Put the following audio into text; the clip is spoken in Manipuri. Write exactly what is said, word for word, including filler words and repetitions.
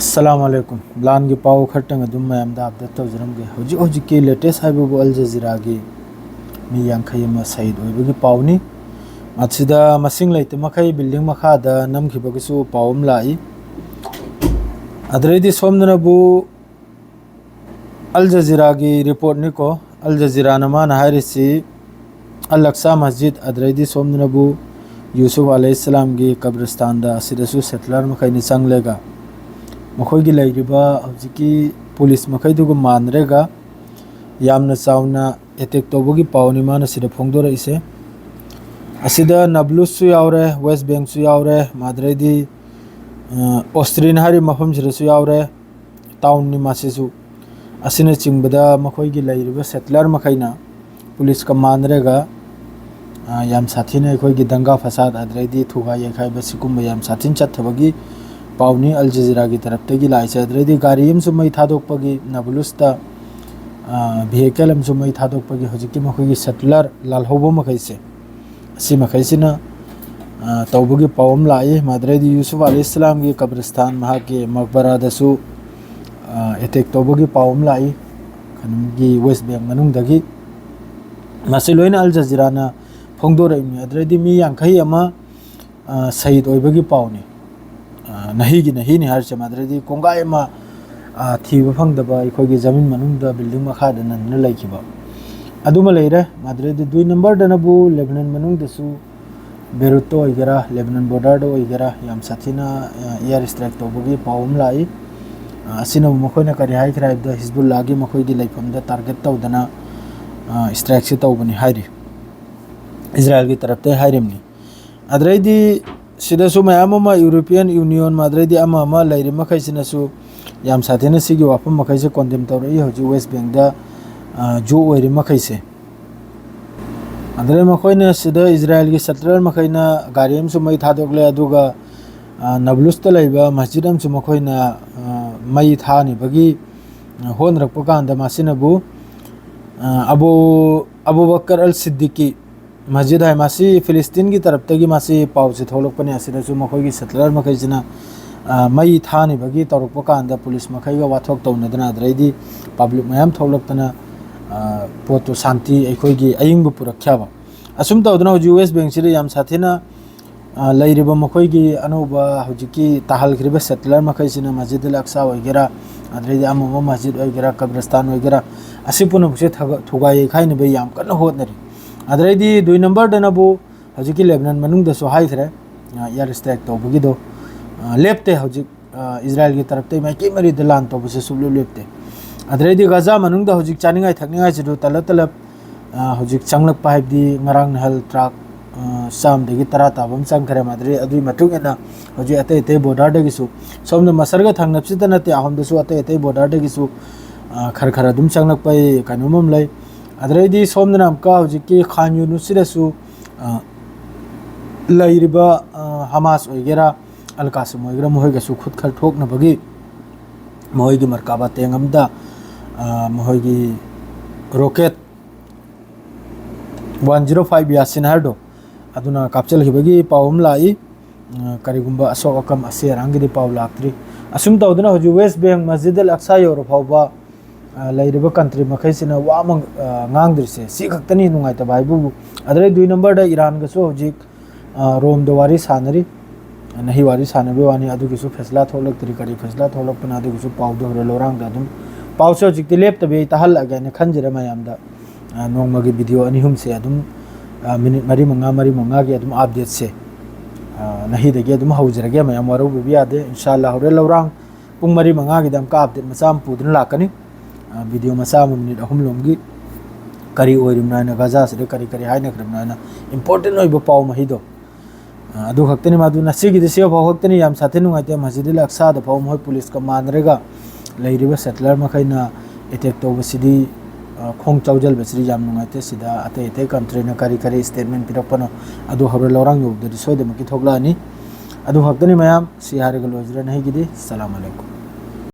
ꯑꯁꯂꯥꯃꯨ ꯑꯂꯥꯏꯀꯨꯝ꯫ ꯂꯥꯟꯒꯤ ꯄꯥꯎ ꯈꯔꯇꯪ ꯑꯗꯨꯝ ꯃꯌꯥꯝꯗ ꯑꯞꯗꯦꯠ ꯇꯧꯖꯔꯝꯒꯦ꯫ ꯍꯧꯖꯤꯛ ꯍꯧꯖꯤꯛꯀꯤ ꯂꯦꯇꯦꯁ ꯍꯥꯏꯕꯕꯨ ꯑꯜ ꯖꯖꯤꯔꯥꯒꯤ ꯃꯤ ꯌꯥꯡꯈꯩ ꯑꯃ ꯁꯍꯤꯗ ꯑꯣꯏꯕꯒꯤ ꯄꯥꯎꯅꯤ꯫ ꯃꯁꯤꯗ ꯃꯁꯤꯡ ꯂꯩꯇ ꯃꯈꯩ ꯕꯤꯜꯗꯤꯡ ꯃꯈꯥꯗ ꯅꯝꯈꯤꯕꯒꯤꯁꯨ ꯄꯥꯎ ꯑꯃ ꯂꯥꯛꯏ꯫ ꯑꯗꯨꯗꯩꯗꯤ ꯁꯣꯝꯗꯅꯕꯨ ꯑꯜ ꯖꯖꯤꯔꯥꯒꯤ ꯔꯤꯄꯣꯔꯠꯅꯤꯀꯣ꯫ ꯑꯜ ꯖꯖꯤꯔꯥꯅ ꯃꯥꯅ ꯍꯥꯏꯔꯤꯁꯤ ꯑꯜ ꯑꯛꯁꯥ ꯃꯁꯖꯤꯗ, ꯑꯗꯨꯗꯩꯗꯤ ꯁꯣꯝꯗꯅꯕꯨ ꯌꯨꯁꯨꯐ ꯑꯂꯩꯍꯤꯁꯂꯥꯝꯒꯤ ꯀꯕ꯭ꯔꯤꯁꯇꯥꯟꯗ, ꯑꯁꯤꯗꯁꯨ ꯁꯦꯇꯂꯔ ꯃꯈꯩꯅ ꯆꯪꯂꯒ ꯃꯈꯣꯏꯒꯤ ꯂꯩꯔꯤꯕ ꯍꯧꯖꯤꯛꯀꯤ ꯄꯨꯂꯤꯁ ꯃꯈꯩꯗꯨꯒ ꯃꯥꯟꯅꯔꯒ ꯌꯥꯝꯅ ꯆꯥꯎꯅ ꯑꯦꯇꯦꯛ ꯇꯧꯕꯒꯤ ꯄꯥꯎꯅꯤ ꯃꯥꯅ ꯁꯤꯗ ꯐꯣꯡꯗꯣꯔꯛꯏꯁꯦ꯫ ꯑꯁꯤꯗ ꯅꯥꯕ꯭ꯂꯨꯁꯁꯨ ꯌꯥꯎꯔꯦ, ꯋꯦꯁ ꯕꯦꯡꯁꯨ ꯌꯥꯎꯔꯦ, ꯃꯥꯗ꯭ꯔꯩꯗꯤ, ꯑ, ꯑꯣꯁꯇ꯭ꯔꯤꯟ ꯍꯥꯏꯔꯤꯕ ꯃꯐꯝꯁꯤꯗꯁꯨ ꯌꯥꯎꯔꯦ, ꯇꯥꯎꯟꯅꯤ ꯃꯁꯤꯁꯨ꯫ ꯑꯁꯤꯅꯆꯤꯡꯕꯗ ꯃꯈꯣꯏꯒꯤ ꯂꯩꯔꯤꯕ ꯁꯦꯇꯂꯔ ꯃꯈꯩꯅ ꯄꯨꯂꯤꯁꯀ ꯃꯥꯟꯅꯔꯒ, ꯑ, ꯌꯥꯝ ꯁꯥꯊꯤꯅ ꯑꯩꯈꯣꯏꯒꯤ ꯗꯪꯒꯥ ꯐꯁꯥꯗ, ꯑꯗꯨꯗꯩꯗꯤ ꯊꯨꯒꯥꯏ ꯌꯩꯈꯥꯏꯕ ꯁꯤꯒꯨꯝꯕ ꯌꯥꯝ ꯁꯥꯊꯤꯅ ꯆꯠꯊꯕꯒꯤ ꯄꯥꯎꯅꯤ ꯑꯜ ꯖꯖꯤꯔꯥꯒꯤ ꯇꯔꯞꯇꯒꯤ ꯂꯥꯛꯏꯁꯦ꯫ ꯑꯗꯨꯗꯩꯗꯤ ꯒꯥꯔꯤ ꯑꯃꯁꯨ ꯃꯩ ꯊꯥꯗꯣꯛꯄꯒꯤ, ꯅꯥꯕꯨꯂꯨꯁꯇ, ꯑ, ꯚꯤꯍꯤꯀꯜ ꯑꯃꯁꯨ ꯃꯩ ꯊꯥꯗꯣꯛꯄꯒꯤ ꯍꯧꯖꯤꯛꯀꯤ ꯃꯈꯣꯏꯒꯤ ꯁꯦꯇꯂꯔ ꯂꯥꯜꯍꯧꯕ ꯃꯈꯩꯁꯦ, ꯑꯁꯤ ꯃꯈꯩꯁꯤꯅ, ꯑ, ꯇꯧꯕꯒꯤ ꯄꯥꯎ ꯑꯃ ꯂꯥꯛꯏ꯫ ꯃꯥꯗ꯭ꯔꯩꯗꯤ ꯌꯨꯁꯨꯐ ꯑꯂꯤ ꯏꯁꯂꯥꯝꯒꯤ ꯀꯕ꯭ꯔꯤꯁꯇꯥꯟ, ꯃꯍꯥꯛꯀꯤ ꯃꯛꯕꯔꯥꯗꯁꯨ, ꯑ, ꯑꯦꯇꯦꯛ ꯇꯧꯕꯒꯤ ꯄꯥꯎ ꯑꯃ ꯂꯥꯛꯏ, ꯀꯩꯅꯣꯒꯤ ꯋꯦꯁ ꯕꯦꯡ ꯃꯅꯨꯡꯗꯒꯤ꯫ ꯃꯁꯤ ꯂꯣꯏꯅ ꯑꯜ ꯖꯖꯤꯔꯥꯅ ꯐꯣꯡꯗꯣꯔꯛꯏꯕꯅꯤ꯫ ꯑꯗꯨꯗꯩꯗꯤ ꯃꯤ ꯌꯥꯡꯈꯩ ꯑꯃ, ꯑ, ꯁꯍꯤꯗ ꯑꯣꯏꯕꯒꯤ ꯄꯥꯎꯅꯤ꯫ ꯑ, ꯅꯍꯤꯒꯤ ꯅꯍꯤꯅꯤ ꯍꯥꯏꯔꯤꯁꯦ, ꯃꯥꯗ꯭ꯔꯩꯗꯤ ꯀꯣꯡꯒꯥꯏ ꯑꯃ, ꯑ, ꯊꯤꯕ ꯐꯪꯗꯕ ꯑꯩꯈꯣꯏꯒꯤ ꯖꯃꯤꯟ ꯃꯅꯨꯡꯗ ꯕꯤꯜꯗꯤꯡ ꯃꯈꯥꯗ ꯅꯟꯗꯨꯅ ꯂꯩꯈꯤꯕ꯫ ꯑꯗꯨꯃ ꯂꯩꯔꯦ꯫ ꯃꯥꯗ꯭ꯔꯩꯗꯤ ꯗꯨꯏ ꯅꯝꯕꯔꯗꯅꯕꯨ ꯂꯦꯕꯅꯟ ꯃꯅꯨꯡꯗꯁꯨ ꯕꯦꯔꯨꯠꯇ ꯑꯣꯏꯒꯦꯔꯥ, ꯂꯦꯕꯅꯟ ꯕꯣꯔꯗꯔꯗ ꯑꯣꯏꯒꯦꯔꯥ, ꯌꯥꯝ ꯁꯥꯊꯤꯅ, ꯑ, ꯑꯦꯌꯔ ꯏꯁꯇ꯭ꯔꯥꯏꯛ ꯇꯧꯕꯒꯤ ꯄꯥꯎ ꯑꯃ ꯂꯥꯛꯏ꯫ ꯑ, ꯑꯁꯤꯅꯕꯨ ꯃꯈꯣꯏꯅ ꯀꯔꯤ ꯍꯥꯏꯈ꯭ꯔꯦ ꯍꯥꯏꯕꯗ, ꯍꯤꯖꯕꯨꯜꯂꯥꯒꯤ ꯃꯈꯣꯏꯒꯤ ꯂꯩꯐꯝꯗ ꯇꯥꯔꯒꯦꯠ ꯇꯧꯗꯅ, ꯑ, ꯏꯁꯇ꯭ꯔꯥꯏꯛꯁꯦ ꯇꯧꯕꯅꯤ ꯍꯥꯏꯔꯤ꯫ ꯏꯖꯔꯥꯌꯦꯜꯒꯤ ꯇꯔꯞꯇꯩ ꯍꯥꯏꯔꯤꯕꯅꯤ꯫ ꯑꯗꯨꯗꯩꯗꯤ ꯁꯤꯗꯁꯨ ꯃꯌꯥꯝ ꯑꯃ ꯌꯨꯔꯣꯄꯤꯌꯟ ꯌꯨꯅꯤꯌꯟ, ꯑꯗꯨꯗꯩꯗꯤ ꯑꯃ ꯑꯃ ꯂꯩꯔꯤ ꯃꯈꯩꯁꯤꯅꯁꯨ ꯌꯥꯝ ꯁꯥꯊꯤꯅ ꯁꯤꯒꯤ ꯋꯥꯐꯝ ꯃꯈꯩꯁꯦ ꯀꯣꯟꯗꯦꯝ ꯇꯧꯔꯛꯏ꯫ ꯍꯧꯖꯤꯛ ꯋꯦꯁ ꯕꯦꯡꯗ, ꯑ, ꯖꯨ ꯑꯣꯏꯔꯤ ꯃꯈꯩꯁꯦ꯫ ꯑꯗꯨꯗꯩ ꯃꯈꯣꯏꯅ ꯁꯤꯗ ꯏꯖꯔꯥꯌꯦꯜꯒꯤ ꯁꯦꯇꯂꯔ ꯃꯈꯩꯅ ꯒꯥꯔꯤ ꯑꯃꯁꯨ ꯃꯩ ꯊꯥꯗꯣꯛꯂꯦ, ꯑꯗꯨꯒ, ꯑ, ꯅꯥꯕ꯭ꯂꯨꯁꯇ ꯂꯩꯕ ꯃꯁꯖꯤꯗ ꯑꯃꯁꯨ ꯃꯈꯣꯏꯅ, ꯑ, ꯃꯩ ꯊꯥꯅꯤꯕꯒꯤ, ꯑ, ꯍꯣꯠꯅꯔꯛꯄ ꯀꯥꯟꯗ ꯃꯁꯤꯅꯕꯨ, ꯑ, ꯑꯕꯨ, ꯑꯕꯨ ꯕꯀꯔ ꯑꯜ ꯁꯤꯗꯤꯀꯤ ꯃꯁꯖꯤꯗ ꯍꯥꯏ, ꯃꯁꯤ ꯐꯤꯂꯤꯁꯇꯤꯟꯒꯤ ꯇꯔꯞꯇꯒꯤ ꯃꯁꯤ ꯄꯥꯎꯁꯤ ꯊꯣꯛꯂꯛꯄꯅꯤ꯫ ꯑꯁꯤꯗꯁꯨ ꯃꯈꯣꯏꯒꯤ ꯁꯦꯇꯂꯔ ꯃꯈꯩꯁꯤꯅ ꯑ, ꯃꯩ ꯊꯥꯅꯤꯕꯒꯤ ꯇꯧꯔꯛꯄ ꯀꯥꯟꯗ ꯄꯨꯂꯤꯁ ꯃꯈꯩꯒ ꯋꯥꯊꯣꯛ ꯇꯧꯅꯗꯅ, ꯑꯗꯩꯗꯤ ꯄꯕ꯭ꯂꯤꯛ ꯃꯌꯥꯝ ꯊꯣꯛꯂꯛꯇꯅ, ꯑ, ꯄꯣꯠꯇꯨ ꯁꯥꯟꯇꯤ ꯑꯩꯈꯣꯏꯒꯤ ꯑꯏꯪꯕ ꯄꯨꯔꯛꯈꯤꯕ꯫ ꯑꯁꯨꯝ ꯇꯧꯗꯅ ꯍꯧꯖꯤꯛ ꯋꯦꯁ ꯕꯦꯡꯁꯤꯗ ꯌꯥꯝ ꯁꯥꯊꯤꯅ, ꯑ, ꯂꯩꯔꯤꯕ ꯃꯈꯣꯏꯒꯤ ꯑꯅꯧꯕ ꯍꯧꯖꯤꯛꯀꯤ ꯇꯥꯍꯟꯈ꯭ꯔꯤꯕ ꯁꯦꯇꯂꯔ ꯃꯈꯩꯁꯤꯅ ꯃꯁꯖꯤꯗ ꯑꯜ ꯑꯛꯁꯥ ꯑꯣꯏꯒꯦꯔꯥ, ꯑꯗꯩꯗꯤ ꯑꯃ ꯑꯃ ꯃꯁꯖꯤꯗ ꯑꯣꯏꯒꯦꯔꯥ, ꯀꯕ꯭ꯔꯁꯇꯥꯟ ꯑꯣꯏꯒꯦꯔꯥ, ꯑꯁꯤ ꯄꯨꯝꯅꯃꯛꯁꯦ ꯊꯒ-, ꯊꯨꯒꯥꯏ ꯌꯩꯈꯥꯏꯅꯕ ꯌꯥꯝ ꯀꯟꯅ ꯍꯣꯠꯅꯔꯤ꯫ ꯑꯗꯩꯗꯤ ꯗꯨꯏ ꯅꯝꯕꯔꯗꯅꯕꯨ ꯍꯧꯖꯤꯛꯀꯤ ꯂꯦꯕꯅꯟ ꯃꯅꯨꯡꯗꯁꯨ ꯍꯥꯏꯈ꯭ꯔꯦ, ꯑ, ꯏꯌꯥꯔ ꯏꯁꯇ꯭ꯔꯥꯏꯛ ꯇꯧꯕꯒꯤꯗꯣ, ꯑ, ꯂꯦꯞꯇꯦ꯫ ꯍꯧꯖꯤꯛ, ꯑ, ꯏꯖꯔꯥꯏꯜꯒꯤ ꯇꯔꯞꯇ ꯃꯥꯏꯀꯩ ꯃꯔꯤꯗ ꯂꯥꯟ ꯇꯧꯕꯁꯦ ꯁꯨꯡꯂꯦꯞ ꯂꯦꯞꯇꯦ꯫ ꯑꯗꯩꯗꯤ ꯒꯖꯥ ꯃꯅꯨꯡꯗ ꯍꯧꯖꯤꯛ ꯆꯥꯅꯤꯡꯉꯥꯏ ꯊꯛꯅꯤꯡꯉꯥꯏꯁꯤꯗ ꯇꯂꯞ ꯇꯂꯞ, ꯑ, ꯍꯧꯖꯤꯛ ꯆꯪꯂꯛꯄ ꯍꯥꯏꯕꯗꯤ ꯉꯔꯥꯡ ꯅꯍꯥꯜ ꯇ꯭ꯔꯥꯛ, ꯑ, ꯆꯥꯝꯗꯒꯤ ꯇꯔꯥ ꯇꯥꯕ ꯑꯃ ꯆꯪꯈ꯭ꯔꯦ꯫ ꯃꯗꯨꯗꯒꯤ, ꯑꯗꯨꯒꯤ ꯃꯇꯨꯡ ꯏꯟꯅ ꯍꯧꯖꯤꯛ ꯑꯇꯩ ꯑꯇꯩ ꯕꯣꯔꯗꯔꯗꯒꯤꯁꯨ, ꯁꯣꯝꯗ ꯃꯁꯔꯒ ꯊꯪꯅꯕꯁꯤꯗ ꯅꯠꯇꯦ, ꯑꯍꯨꯝꯗꯁꯨ ꯑꯇꯩ ꯑꯇꯩ ꯕꯣꯔꯗꯔꯗꯒꯤꯁꯨ, ꯑ, ꯈꯔ ꯈꯔ ꯑꯗꯨꯝ ꯆꯪꯂꯛꯄ ꯀꯩꯅꯣꯝ ꯑꯃ ꯂꯩ꯫ ꯑꯗꯩꯗꯤ ꯁꯣꯝꯗꯅ ꯑꯃꯨꯛꯀ ꯍꯧꯖꯤꯛꯀꯤ ꯈꯥꯟ ꯌꯨꯅꯨꯁꯁꯤꯗꯁꯨ, ꯑ, ꯂꯩꯔꯤꯕ, ꯑ, ꯍꯃꯥꯁ ꯑꯣꯏꯒꯦꯔꯥ, ꯑꯜ ꯀꯥꯁꯤꯝ ꯑꯣꯏꯒꯦꯔꯥ, ꯃꯈꯣꯏꯒꯁꯨ ꯈꯨꯠ ꯈꯔ ꯊꯣꯛꯅꯕꯒꯤ ꯃꯈꯣꯏꯒꯤ ꯃꯔꯀꯥꯕꯥ ꯇꯦꯡ ꯑꯃꯗ, ꯑ, ꯃꯈꯣꯏꯒꯤ ꯔꯣꯀꯦꯠ ꯋꯥꯟ ꯖꯤꯔꯣ ꯐꯥꯏꯚ ꯌꯥꯁꯤꯟ ꯍꯥꯏꯔꯗꯣ, ꯑꯗꯨꯅ ꯀꯥꯞꯆꯤꯜꯈꯤꯕꯒꯤ ꯄꯥꯎ ꯑꯃ ꯂꯥꯛꯏ꯫ ꯑ, ꯀꯔꯤꯒꯨꯝꯕ ꯑꯁꯣꯛ ꯑꯀꯝ ꯑꯁꯤ ꯑꯔꯥꯡꯒꯤꯗꯤ ꯄꯥꯎ ꯂꯥꯛꯇ꯭ꯔꯤ꯫ ꯑꯁꯨꯝ ꯇꯧꯗꯨꯅ ꯍꯧꯖꯤꯛ ꯋꯦꯁ ꯕꯦꯡ ꯃꯁꯖꯤꯗ ꯑꯜ ꯑꯛꯁꯥ ꯌꯧꯔ ꯐꯥꯎꯕ, ꯑ, ꯂꯩꯔꯤꯕ ꯀꯟꯇ꯭ꯔꯤ ꯃꯈꯩꯁꯤꯅ ꯋꯥ ꯑꯃ, ꯑ, ꯉꯥꯡꯗ꯭ꯔꯤꯁꯦ꯫ ꯁꯤ ꯈꯛꯇꯅꯤ ꯅꯨꯡꯉꯥꯏꯇꯕ ꯍꯥꯏꯕꯕꯨ꯫ ꯑꯗꯩ ꯗꯨꯏ ꯅꯝꯕꯔꯗ ꯏꯔꯥꯟꯒꯁꯨ ꯍꯧꯖꯤꯛ, ꯑ, ꯔꯣꯝꯗ ꯋꯥꯔꯤ ꯁꯥꯟꯅꯔꯤ꯫ ꯅꯍꯤ ꯋꯥꯔꯤ ꯁꯥꯟꯅꯕꯒꯤ ꯋꯥꯅꯤ, ꯑꯗꯨꯒꯤꯁꯨ ꯐꯦꯁꯂꯥ ꯊꯣꯛꯂꯛꯇ꯭ꯔꯤ꯫ ꯀꯔꯤ ꯐꯦꯁꯂꯥ ꯊꯣꯛꯂꯛꯄꯅꯣ, ꯑꯗꯨꯒꯤꯁꯨ ꯄꯥꯎꯗꯣ ꯍꯣꯔꯦꯟ ꯂꯧꯔꯥꯡꯗ ꯑꯗꯨꯝ, ꯄꯥꯎꯁꯦ ꯍꯧꯖꯤꯛꯇꯤ ꯂꯦꯞꯇꯕꯤ ꯑꯩ ꯇꯥꯍꯜꯂꯛꯑꯒꯦ ꯍꯥꯏꯅ ꯈꯟꯖꯔꯦ ꯃꯌꯥꯝꯗ꯫ ꯑ, ꯅꯣꯡꯃꯒꯤ ꯚꯤꯗꯤꯑꯣ ꯑꯅꯤ ꯑꯍꯨꯝꯁꯦ ꯑꯗꯨꯝ, ꯑ, ꯃꯤꯅꯤꯠ ꯃꯔꯤ ꯃꯉꯥ, ꯃꯔꯤ ꯃꯉꯥꯒꯤ ꯑꯗꯨꯝ ꯑꯞꯗꯦꯠꯁꯦ, ꯑ, ꯅꯍꯤꯗꯒꯤ ꯑꯗꯨꯝ ꯍꯧꯖꯔꯒꯦ꯫ ꯃꯌꯥꯝ ꯋꯥꯔꯧꯕꯤꯕ ꯌꯥꯗꯦ꯫ ꯏꯟꯁꯥ ꯑꯜꯂꯥ ꯍꯣꯔꯦꯟ ꯂꯧꯔꯥꯡ ꯄꯨꯡ ꯃꯔꯤ ꯃꯉꯥꯒꯤꯗ ꯑꯃꯨꯛꯀ ꯑꯞꯗꯦꯠ ꯃꯆꯥ ꯑꯃ ꯄꯨꯗꯨꯅ ꯂꯥꯛꯀꯅꯤ꯫ ꯑ, ꯚꯤꯗꯤꯑꯣ ꯃꯆꯥ ꯑꯃ ꯃꯤꯅꯤꯠ ꯑꯍꯨꯝ ꯂꯣꯝꯒꯤ, ꯀꯔꯤ ꯑꯣꯏꯔꯤꯕꯅꯣ ꯍꯥꯏꯅ, ꯒꯖꯥꯁꯤꯗ ꯀꯔꯤ ꯀꯔꯤ ꯍꯥꯏꯅꯈ꯭ꯔꯕꯅꯣ ꯍꯥꯏꯅ, ꯏꯝꯄꯣꯔꯇꯦꯟ ꯑꯣꯏꯕ ꯄꯥꯎ ꯃꯍꯤꯗꯣ꯫ ꯑ, ꯑꯗꯨ ꯈꯛꯇꯅꯤ꯫ ꯃꯗꯨ ꯉꯁꯤꯒꯤꯗꯤ ꯁꯤ ꯐꯥꯎ ꯈꯛꯇꯅꯤ꯫ ꯌꯥꯝ ꯁꯥꯊꯤ ꯅꯨꯡꯉꯥꯏꯇꯦ꯫ ꯃꯁꯖꯤꯗ ꯑꯜ ꯑꯛꯁꯥꯗ ꯐꯥꯎ ꯃꯈꯣꯏ ꯄꯨꯂꯤꯁꯀ ꯃꯥꯟꯅꯔꯒ ꯂꯩꯔꯤꯕ ꯁꯦꯇꯂꯔ ꯃꯈꯩꯅ ꯑꯦꯇꯦꯛ ꯇꯧꯕꯁꯤꯗꯤ, ꯑ, ꯈꯣꯡ ꯆꯥꯎꯖꯜꯕꯁꯤꯗꯤ ꯌꯥꯝ ꯅꯨꯡꯉꯥꯏꯇꯦ꯫ ꯁꯤꯗ ꯑꯇꯩ ꯑꯇꯩ ꯀꯟꯇ꯭ꯔꯤꯅ ꯀꯔꯤ ꯀꯔꯤ ꯁ꯭ꯇꯦꯠꯃꯦꯟ ꯄꯤꯔꯛꯄꯅꯣ, ꯑꯗꯨ ꯍꯣꯔꯦꯟ ꯂꯧꯔꯥꯡ ꯌꯧꯕꯗꯗꯤ ꯁꯣꯏꯗꯅꯃꯛꯀꯤ ꯊꯣꯛꯂꯛꯑꯅꯤ꯫ ꯑꯗꯨ ꯈꯛꯇꯅꯤ ꯃꯌꯥꯝ꯫ ꯁꯤ ꯍꯥꯏꯔꯒ ꯂꯣꯏꯖꯔꯦ ꯅꯍꯤꯒꯤꯗꯤ꯫ ꯁꯂꯥꯝ ꯑꯂꯩꯀꯨꯝ꯫